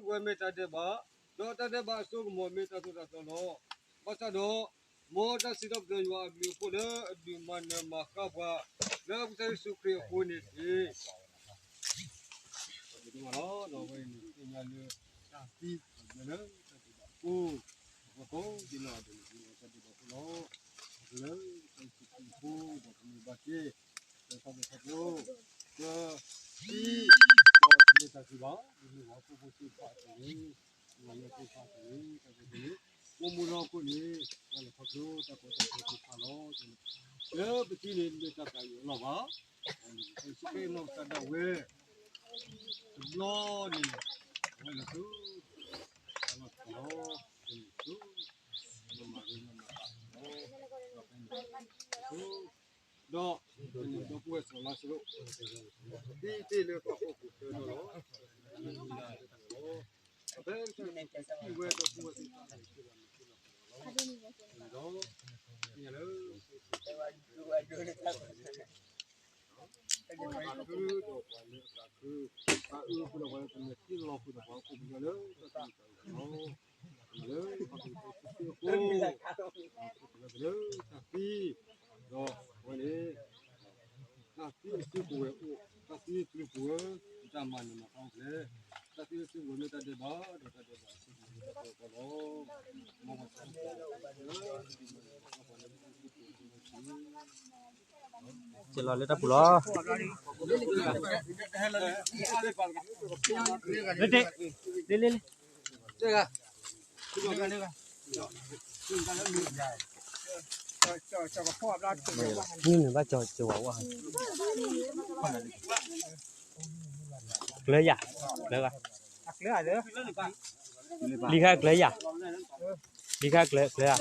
ဝဲမ့ၢ်တၢ်ဒဲးဘး, ဒီးတၢ်ဒဲးဘးအစိကမီၤမ့ၢ်တၢ်သိၣ်တၢ်သီလီၤ. ဘၣ်ဆၣ်ဒီး မ်တၢ်စံးထီၣ်ပတြၢၤယွၤအဘျုးအဖှိၣ်လၢအဒုးမၤနၢၤမၤဃၣ်ပှၤ လၢကစၢ်ယ့ၣ်ၡူးခရံာ်အဃိန့ၣ်တက့ၢ်. ဒီးအဝဲအံၤန့ၣ် သ့ၣ်ညါလၢတၢ်သံလၢတၢ်ဒဲးဘးအဃိ, အဃိ ဒ်န့ၣ်အဒိန့ၣ်ဒ်န့ၣ်တၢ်ဒဲးဘးအဃိလီၤ. လၢကစၢ်ယ့ၣ်ၡူးခရံာ်အဃိ ဒီးပမ့ၢ်ဘၣ်က့ၤ လၢခီဖျိခီဖျိ ကသံ ဒီးတမ့ၢ်တၢ်သံဘၣ်, ဒ်န့ၣ်ပှၤဖိဖိသ့ၣ်တဖၣ်အသိးန့ၣ် ပှၤလၢဖိသ့ၣ်တဖၣ်အသိးန့ၣ် တၢ်ဒဲးဘးန့ၣ် အိၣ်မူလၢဟီၣ်ခိၣ်န့ၣ် ပှၤလဲၤခီဖျိတၢ်ကီတၢ်ခဲသ့ၣ်တဖၣ်လီၤ. လၢပသံန့ၣ် တမ့ၢ်တၢ်သးအုးအလီၢ်ဘၣ်, ကစၢ်ယ့ၣ်ၡူးခရံာ်နီၢ်ကစၢ်ဒၣ်ဝဲ တဘျီန့ၣ် အဝဲလဲၤဆူ တၢ်လီၢ်တတီၤလီၤ. န့ၣ်ဆူ လၢမၤရံမၤတၢ်လီၤ. ဒီးဖဲန့ၣ်ဆူ ဒီး ဒီပုၢ်ဝဲၢ်စီၤလါစရူး သံတ့ၢ်လၢပှၤဟီၣ်ခိၣ်ချၢဒီးလီၤ. အဖဲကစၢ်ယ့ၣ်ၡူးခရံာ်ဝဲဒီပုၢ်ဝဲၢ်သ့ၣ်တဖၣ်န့ၣ် ဒီး သ့ၣ်ညါလၢ ပှၤလၢ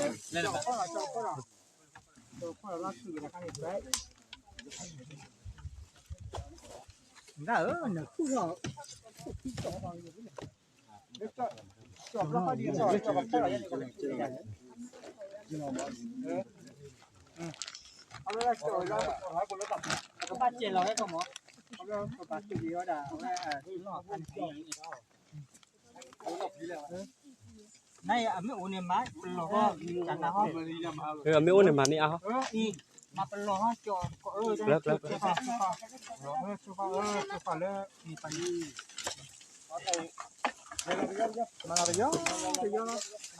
အသးခုဒီးပှၤလၢအသးခု, ပှၤအုၣ်အဃုာ်ဒီးပှၤလၢကမဲာ်ထံလီၤဃုာ်ဒီးပှၤဟီၣ်ခိၣ်ပယီၤလၢတၢ်သးခုအဃိ, လၢပှၤကညီဖိအဃိ, ပှၤလၢပလၢတၢ်သံ, ဒီးအဝဲန့ၣ် တၢ်သံအစုကဝဲၤအိၣ်, တၢ်သံအစုကဝဲၤ, တၢ်မၤနၢၤမၤဃၣ်အိၣ်ဖျဲၣ်, တၢ်သံအစုကဝဲၤမ့ၢ်တၢ်ဒဲးဘး, ဒီးတၢ်ဒဲးဘးအစုကဝဲၤမ့ၢ်တၢ်ကီကီလီၤ. မ်ပှၤသးခု စ့လီၤလၢတၢ်ပူၤလီၤ. လၢတ့ၢ်, လ့လ့လ့, မ့ၢ်မ့ၢ်ဘၣ်ကၠီကဝၤဝါ, ကျၢၤယၤ, ကျၢၤဂၤ, လံခါကျၢၤယၤ, လံခါကျၢၤ, ကျၢၤယၤ. နအမ့ၢ်အိၣ်န့ၣ်မၤ, ပလီၢ်ဟီ, အမ့ၢ်အိၣ်န့ၣ်မၤမ့ၢ်အါဟီ, မၤပလီၢ်ဟီကၠီ, ကျၢၤကျၢၤကျၢၤ, လၢ မၤလီၤပယီၤပယီၤ, မၤ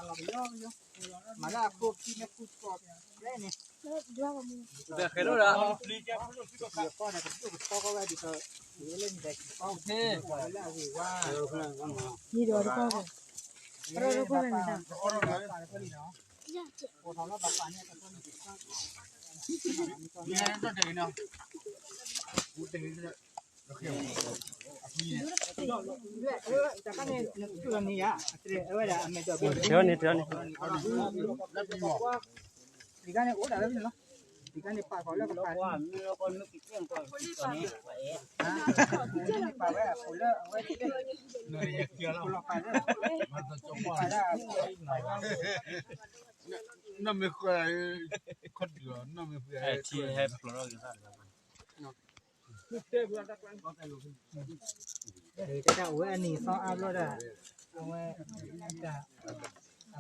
လီၤပယီၤပယီၤ, မၤလၢအခိၣ်ခံန့ၣ်ခိၣ်ကီၢ်န့ၣ်, တၢ်န့ၣ်, တၢ်န့ၣ်, လံခါန့ၣ်အိၣ်ဒၣ်လၢန့ၣ်လီၤ, လံခါန့ၣ်ပာ်ဃီၤလၢကပၤန့ၣ်, ပာ်ဝဲအခိၣ်လၢအဝဲသ့ၣ်, ခိၣ်လီၤပာ်လၢ, ပာ်လၢအခိၣ်, နီၢ်မ့ၢ်ဃု, ခီၣ်ဒုးအီၤ, နီၢ်မ့ၢ်ဃု, တၢ်အိၣ်ဝဲအနံၣ်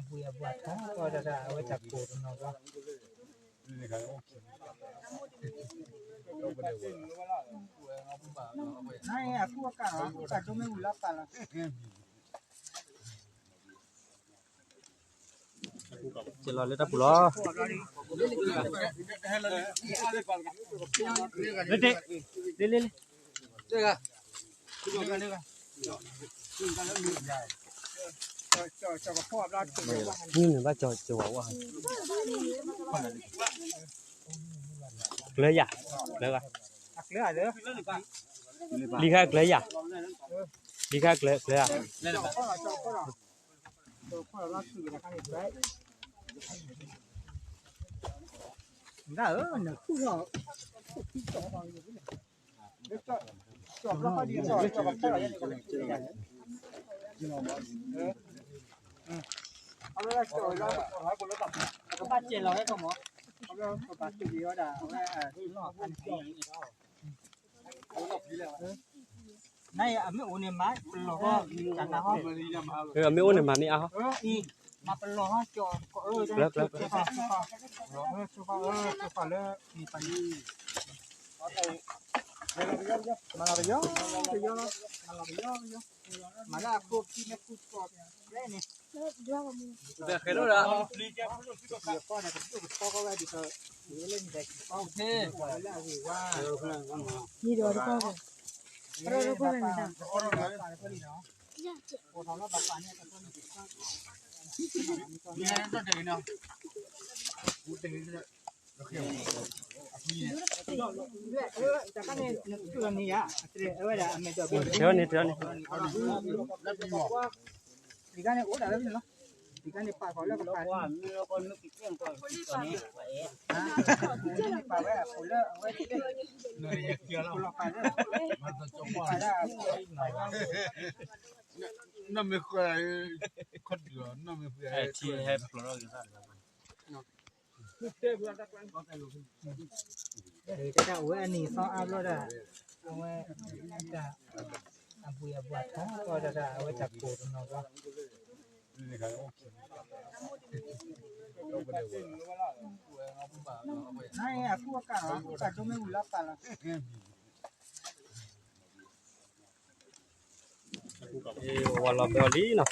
သီအါဘျီဒၣ်, အဝဲ, တၢ်, အဘှံးအဘှါထီၣ်ကီၢ်ဒၣ်ဒၣ် အဝဲတၢ်ကိၢ်တနီၤဘျီ, နအံၤအကူအကၣ်လီၤ, အကူအကၣ်ဒိမ့ၢ်ဝံၤလီၤပာ်လီၤ. စ့လီၤလၢတၢ်ပူၤလီၤ. လၢတ့ၢ်, လ့လ့လ့, မ့ၢ်မ့ၢ်ဘၣ်ကၠီကဝၤဝါ, ကျၢၤယၤ, ကျၢၤဂၤ, လံခါကျၢၤယၤ, လံခါကျၢၤ, ကျၢၤယၤ. ဘၣ်စဲးလီၤဝဲကမီၤ, ပဘၣ်စဲးလီၤဝဲကမီၤ, အဝဲ, အဝဲ, အဝဲ, နအမ့ၢ်အိၣ်န့ၣ်မၤပလီၢ်ဟီ, ကနၣ်ဟီ, အမ့ၢ်အိၣ်န့ၣ်မၤမ့ၢ်အါဟီ, အံၤ, မၤပလီၢ်ဟီကၠီ, ကလၢကလၢ, မၤလၢအခိၣ်ခံန့ၣ်, မၤလီၤပယီၤပယီၤ, မၤလီၤပယီၤပယီၤ, မၤလၢအခိၣ်ခံန့ၣ်ခိၣ်ကီၢ်န့ၣ်, တၢ်န့ၣ်, တၢ်န့ၣ်, တၢ်န့ၣ်ပာ်ဃီလၢကပာ်, ပာ်ဝဲအခိၣ်လၢအဝဲသ့ၣ်, ခိၣ်လီၤပာ်လၢ, နီၢ်မ့ၢ်ဃၢၤ, ခီၣ်ဒုး, နီၢ်မ့ၢ်ဃၢၤ, တၢ်အိၣ်ဝဲအနံၣ်သီအါဘျီဒၣ်, အဝဲ, တၢ်, အဘှံးအဘှီးထီၣ်တၢ်ဒၣ် အဝဲတၢ်ကိၢ်တနီၤဘျီ, နအံၤအကူအကၣ်လီၤ, အကူအကၣ်ဒိမ့ၢ်ဝံၤလီၤပာ်လီၤ. ဝါလီၤဘဲအီၤလံနီၤ, လံ,